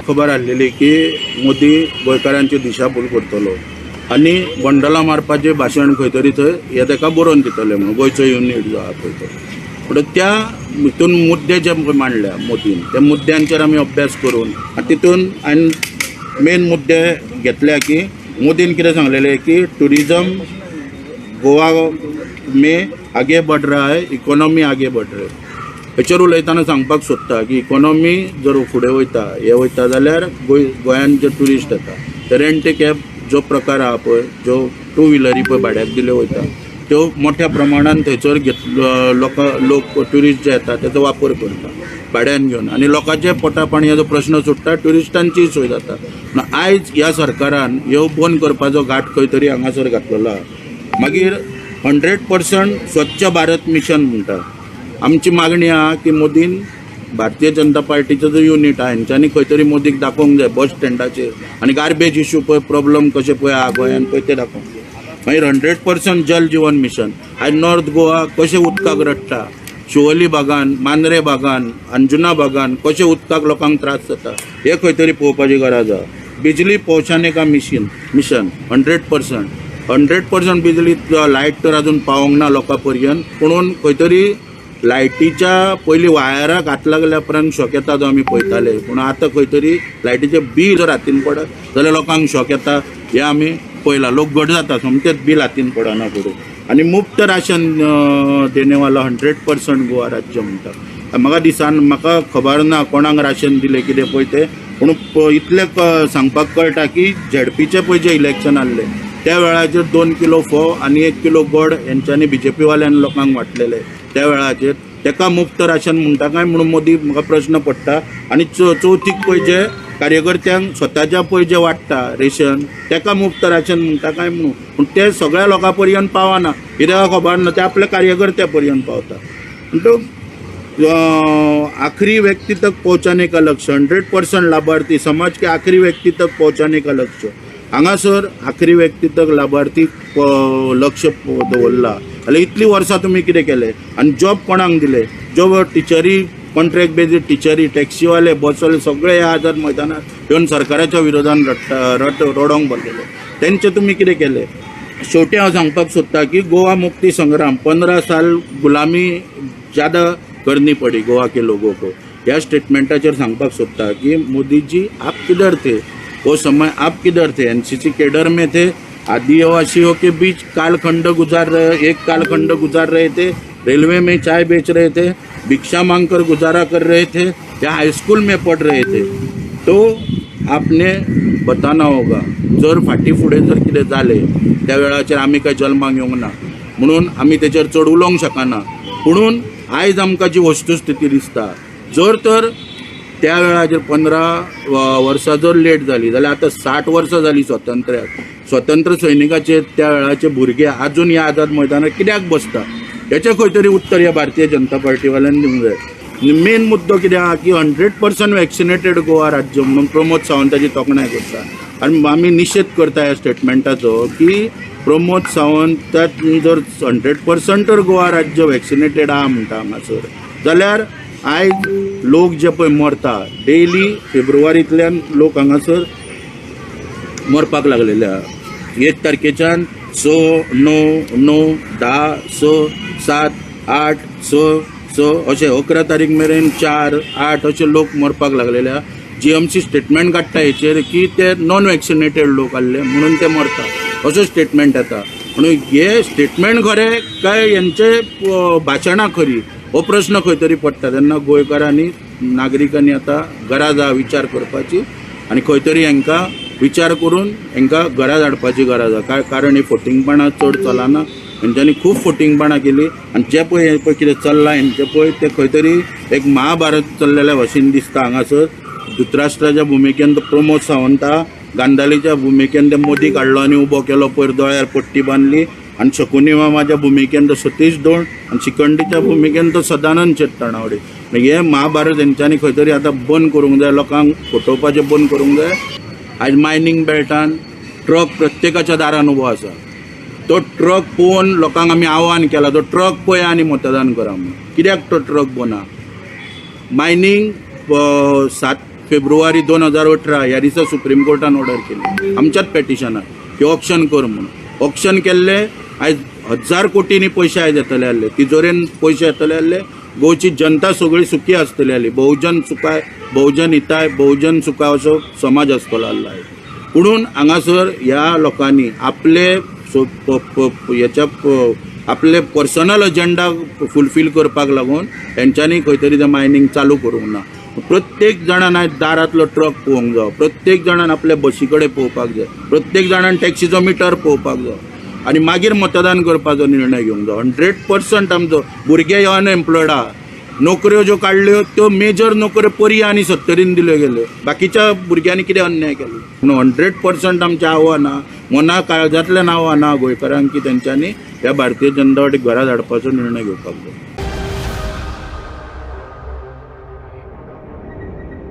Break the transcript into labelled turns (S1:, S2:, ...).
S1: खबर आसलेली की मोदी गोंयकारांची दिशाभूल करतलो आनी बंडलां मारपाचें भाशण खंय तरी थंय हे ताका बरोवन दितले म्हणून गोंयचो युनीट जो आहा पळय तो. म्हणटकच त्या हितून मुद्दे जे मांडल्या मोदीन त्या मुद्द्यांचेर आमी अभ्यास करून आनी तितून हांवें मेन मुद्दे घेतल्या की मोदीन कितें सांगलेलें की टुरिजम गोवा में आगे बढ़ रहा है, इकॉनॉमी आगे बढ़ रही है. हेचेर उलयतना सांगपाक सोदता की इकॉनॉमी जर फुडें वयता हे वयता जाल्यार गोंयान जे ट्युरिस्ट येता ते रेंट कॅब जो प्रकार आहा पळय, ज्यो टू व्हिलरी पळय भाड्याक दिल्यो वयता त्यो मोठ्या प्रमाणान थंयसर घेत लोक ट्युरिस्ट जे येता तेचो वापर करता भाड्यान घेवन आनी लोकांचे पोटा पाणयाचो प्रश्न सुट्टा, ट्युरिस्टांचीय सोय जाता. पूण आयज ह्या सरकारान ह्यो बंद करपाचो घाट खंय तरी हांगासर घातलेलो आहा. मागीर 100% स्वच्छ भारत मिशन म्हणटा. आमची मागणी आहा की मोदीन भारतीय जनता पार्टीचो जो युनीट आहा हेंच्यांनी खंय तरी मोदीक दाखोवंक जाय बस स्टँडाचेर आनी गार्बेज इशू पळय प्रॉब्लम कशें पळय आहा गोंयान पळय ते दाखोवंक जाय. मागीर 100% जल जीवन मिशन, आयज नॉर्थ गोवा कशें उदकाक रडटा, शिवोली भागान, मांद्रे भागान, अंजुना भागान कशें उदकाक लोकांक त्रास जाता हें खंय तरी पळोवपाची गरज आहा. बिजली पोहोचाने का मिशन 100% बिजली लायट तर अजून पावोंक ना लोकां पर्यंत, पुणून खंय तरी लायटीच्या पयलीं वायराक हात लागल्या उपरांत शॉक येता तो आमी पळयताले, पूण आतां खंय तरी लायटीचें बील जर हातीन पडत जाल्यार लोकांक शॉक येता हें आमी पळयलां. लोक घट जाता सोमतेच बील हातीन पडना फुडें. आनी मुफ्त राशन देणेवाला 100% गोवा राज्य म्हणटा. म्हाका दिसान म्हाका खबर ना कोणाक राशन दिलें कितें पळय तें, पूण इतलें सांगपाक कळटा की झेडपीचें पळय जें इलेक्शन आहलें त्या वेळाचेर 2 किलो फोव आनी 1 किलो गोड हेंच्यांनी बीजेपीवाल्यान लोकांक वांटलेले त्या वेळाचेर तेका मुफ्त राशन म्हणटा काय म्हणून मोदी म्हाका प्रश्न पडटा. आनी चवथीक पळय जे कार्यकर्त्यांक स्वताच्या पळय जे वाडटा रेशन तेका मुफ्त राशन म्हणटा काय म्हणून, पूण ते सगळ्या लोकां पर्यंत पावना, कित्याक खबर ना, ते आपल्या कार्यकर्त्या पर्यंत पावता. म्हणटकच आखिरी व्यक्ति तक पहुंचाने का लक्ष्य, 100% लाभार्थी समाज के आखिरी व्यक्ति तक पहुंचाने का लक्ष्य, हांगासर आखिरी व्यक्ति तक लाभार्थी लक्ष दवरला जाल्यार इतलीं वर्सां तुमी कितें केलें आनी जॉब कोणाक दिले? जॉब टिचरी, कॉन्ट्रॅक्ट बेजीस टिचरी, टॅक्सीवाले, बसवाले सगळे ह्या आझाद मैदानार येवन सरकाराच्या विरोधान रडोंक बसलेले, तेंचे तुमी कितें केलें? शेवटी हांव सांगपाक सोदता की गोवा मुक्ती संग्राम 15 साल गुलामी ज्यादा करनी पड़ी गोवा के लोगों को, ह्या स्टेटमेंटाचेर सांगपाक सोदता की मोदीजी आप किधर थे वो समय, आप किधर थे? एनसीसी केडर में थे, आदिवासियों के बीच कालखंड गुजार रहे, एक कालखंड गुजार रहे थे, रेलवे में चाय बेच रहे थे, भिक्षा मांगकर गुजारा कर रहे थे या हाईस्कूल में पढ़ रहे थे, तो आपने बताना होगा. जर फाटीं फुडें जर कितें जालें त्या वेळाचेर आमी काय जल्माक येवंक ना म्हणून आमी तेचेर चड उलोवंक शकना, पुणून आयज आमकां जी वस्तुस्थिती दिसता जर तर त्या वेळाचेर 15 वर्सां जर लेट जाली जाल्यार आतां 60 वर्सां जाली स्वातंत्र्याक, स्वतंत्र सैनिकाचे त्या वेळाचे भुरगे आजून ह्या आझाद मैदानार कित्याक बसता हेचें खंय तरी उत्तर ह्या भारतीय जनता पार्टीवाल्यांनी दिवंक जाय. मेन मुद्दो कितें आहा की 100% वॅक्सिनेटेड गोवा राज्य म्हणून प्रमोद सावंताची तोखणाय करता आनी आमी निशेध करता ह्या स्टेटमेंटाचो की प्रमोद सावंत जर 100% तर गोवा राज्य वॅक्सिनेटेड आहा म्हणटा हांगासर जाल्यार आयज लोक जे पळय मरता डेली फेब्रुवारींतल्यान लोक हांगासर मरपाक लागलेले आहा. 1 तारखेच्यान 6 9 9 10 6 7 8 6 6 अशें 11 तारीख मेरेन 4 8 अशे लोक मरपाक लागलेले आहा. जीएमसी स्टेटमेंट काडटा हेचेर की ते नॉन वॅक्सिनेटेड लोक आहले म्हणून ते मरता असो स्टेटमेंट येता. म्हणून हे स्टेटमेंट खरें काय हेंचे भाशणां खरी हो प्रश्न खंय तरी पडटा. तेन्ना गोंयकारांनी नागरिकांनी आतां गरज आहा विचार करपाची आनी खंय तरी हेंकां विचार करून हेंकां घरा धाडपाची गरज आहा. काय कारण ही फोटिंगपणां चड चलना, हेंच्यांनी खूब फोटिंगपणां केली आनी जे पळय हें पळय कितें चल्लां हेंचें पळय तें खंय तरी एक महाभारत चल्लेल्या भशेन दिसता हांगासर. धृतराष्ट्राच्या भुमिकेन तो प्रमोद सावंता, गांधालीच्या भुमिकेन ते मोदी काडलो आनी उबो केलो पयर दोळ्यार पट्टी बांदली, आनी शकुनी मामाच्या भुमिकेन तो सतीश दोण आनी शिखंडीच्या भुमिकेन तो सदानंद शेट ताणावडे. हे महाभारत हेंच्यांनी खंय तरी आतां बंद करूंक जाय, लोकांक फटोवपाचें बंद करूंक जाय. आयज मायनींग बेल्टान ट्रक प्रत्येकाच्या दारान उबो आसा, तो ट्रक पळोवन लोकांक आमी आव्हान केलां तो ट्रक पळया आनी मतदान करा म्हणून. कित्याक तो ट्रक बोना? मायनींग 7 फेब्रुवारी 2018 ह्या दिसा सुप्रीम कोर्टान ऑर्डर केली आमच्याच पेटिशनार की ऑक्शन कर म्हणून. ऑक्शन केल्लें, आयज 1000 कोटींनी पयशे आयज येतले आहले, तिजोरेन पयशे येतले आहले, गोंयची जनता सगळी सुखी आसतली आहली. बहुजन सुखाय, बहुजन हिताय, बहुजन सुखाय असो समाज आसतलो आहलो आयज. पुणून हांगासर ह्या लोकांनी आपले हेच्या आपले पर्सनल अजेंडा फुलफील करपाक लागून तेंच्यांनी खंय तरी तें मायनींग चालू करूंक ना. प्रत्येक जाणान आयज दारांतलो ट्रक पळोवंक जायो, प्रत्येक जाणान आपल्या बशी कडेन पळोवपाक जाय, प्रत्येक जाणान टॅक्सीचो मिटर पळोवपाक जाय आनी मागीर मतदान करपाचो निर्णय घेवंक जाय. 100% आमचो भुरगे हे अनएम्प्लॉयड आहा. नोकऱ्यो ज्यो काडल्यो त्यो मेजर नोकऱ्यो पर्या आनी सत्तरीन दिल्यो गेल्यो, बाकीच्या भुरग्यांनी कितें अन्याय केलो? पूण 100% आमचें आव्हान आहा, मना काळजांतल्यान आव्हान आहा गोंयकारांक की तेंच्यांनी ह्या भारतीय जनता पार्टीक घरा धाडपाचो निर्णय घेवपाक जाय.